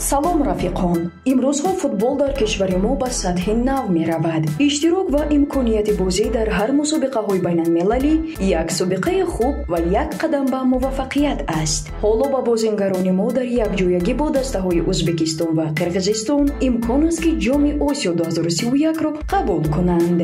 Салом, рафиқон! Имрӯзҳо футбол дар кишвари мо ба сатҳи нав меравад. Иштирок ва имконияти бозӣ дар ҳар мусобиқаҳои байналмилалӣ як собиқаи хуб ва як қадам ба муваффақият аст. Ҳоло ба бозингарони мо дар якҷоягӣ бо дастаҳои Ӯзбекистон ва Қирғизистон имкон аст, ки Ҷоми Осиё 2031-ро қабул кунанд.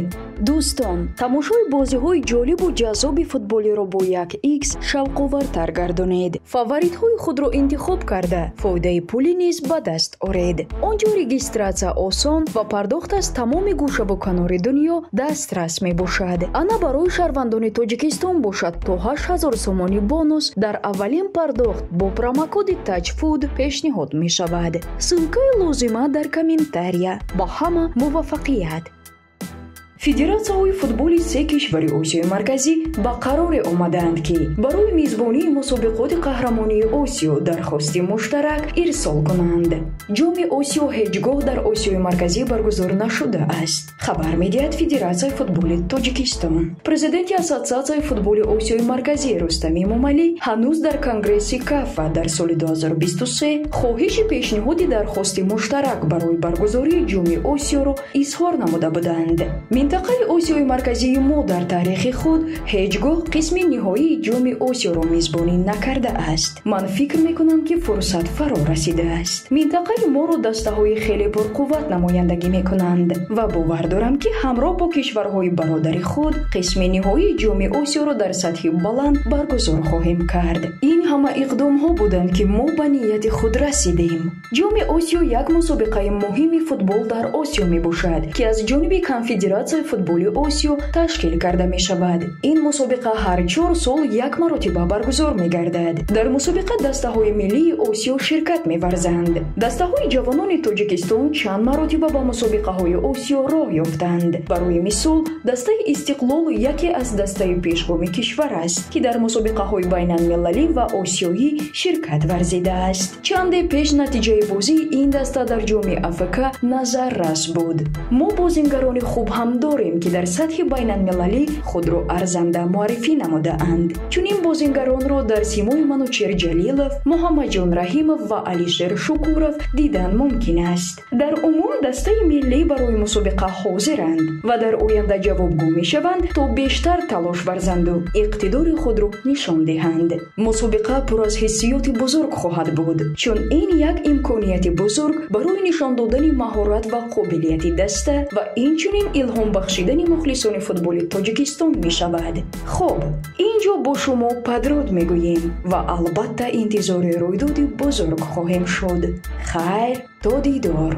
Дӯстон, тамошои бозиҳои ҷолибу ҷаззоби футболиро бо 1x шавқовартар гардонед. Фаворитҳои худро интихоб карда, фоидаи пулӣ низ ба даст оред. Он ҷо регистратсия осон ва пардохт аз тамоми гӯшаву канори дунё дастрас мебошад. Ана барои шаҳрвандони Тоҷикистон бошад, то 8000 сомонӣ бонус дар аввалин пардохт бо промокоди TAJFOOD пешниҳод мешавад. Ссылкаи лозима дар комментария. Ба ҳама муваффақият! Федератсияҳои футболи се кишвари Осиёи Марказӣ ба қароре омадаанд, ки барои мизбонии мусобиқоти қаҳрамонии Осиё дархости муштарак ирсол кунанд. Ҷоми Осиё ҳеҷ гоҳ дар Осиёи Марказӣ баргузор нашудааст, хабар медиҳад Федератсияи футболи Тоҷикистон. Президенти Ассотсиатсияи футболи Осиёи Марказӣ Рустам Эмомалӣ ҳанӯз дар Конгресси КАФА дар соли 2023 хоҳиши пешниҳоди дархости муштарак барои баргузории Ҷоми Осиёро изҳор намуда буданд. Минтақаи Осиёи Марказии мо дар таърихи худ ҳеҷ гоҳ қисми ниҳоии Ҷоми Осиёро мизбонӣ накардааст. Ман фикр мекунам, ки фурсат фаро расидааст. Минтақаи моро дастаҳои хеле пурқувват намояндагӣ мекунанд ва бовар дорам, ки ҳамроҳ бо кишварҳои бародари худ қисми ниҳоии Ҷоми Осиёро дар сатҳи баланд баргузор хоҳем кард. Ин ҳама иқдомҳо буданд, ки мо ба нияти худ расидем. Ҷоми Осиё як мусобиқаи муҳими футбол дар Осиё мебошад, ки аз ҷониби Конфедератсияи футболи Осиё ташкил карда мешавад. Ин мусобиқа ҳар 4 сол як маротиба баргузор мегардад. Дар мусобиқа дастаҳои миллии Осиё ширкат меварзанд. Дастаҳои ҷавонони Тоҷикистон чанд маротиба ба мусобиқаҳои Осиё роҳ ёфтанд. Барои мисол, дастаи Истиқлол яке аз дастаи пешгоми кишвар аст, ки дар мусобиқаҳои байналмилалӣ ва осиёӣ ширкат варзидааст. Чанде пеш натиҷаи бозии ин даста дар Ҷоми АФК назаррас буд. Мо бозингарони хуб ҳам дорем, ки дар сатҳи байналмилалӣ худро арзанда муаррифӣ намудаанд. Чунин бозингаронро дар симои Манучер Ҷалилов, Муҳаммадҷон Раҳимов ва Алишер Шукуров дидан мумкин аст. Дар умум дастаи миллӣ барои мусобиқа ҳозиранд ва дар оянда ҷавобгӯ мешаванд, то бештар талош варзанду иқтидори худро нишон диҳанд. Мусобиқа пур аз ҳиссиёти бузург хоҳад буд, чун ин як имконияти бузург барои нишон додани маҳорат ва қобилияти даста ва инчунин илҳом бахшидани мухлисони футболи Тоҷикистон мешавад. Хуб, ин ҷо бо шумо падруд мегӯем ва албатта интизори рӯйдоди бузург хоҳем шуд. Хайр, то дидор!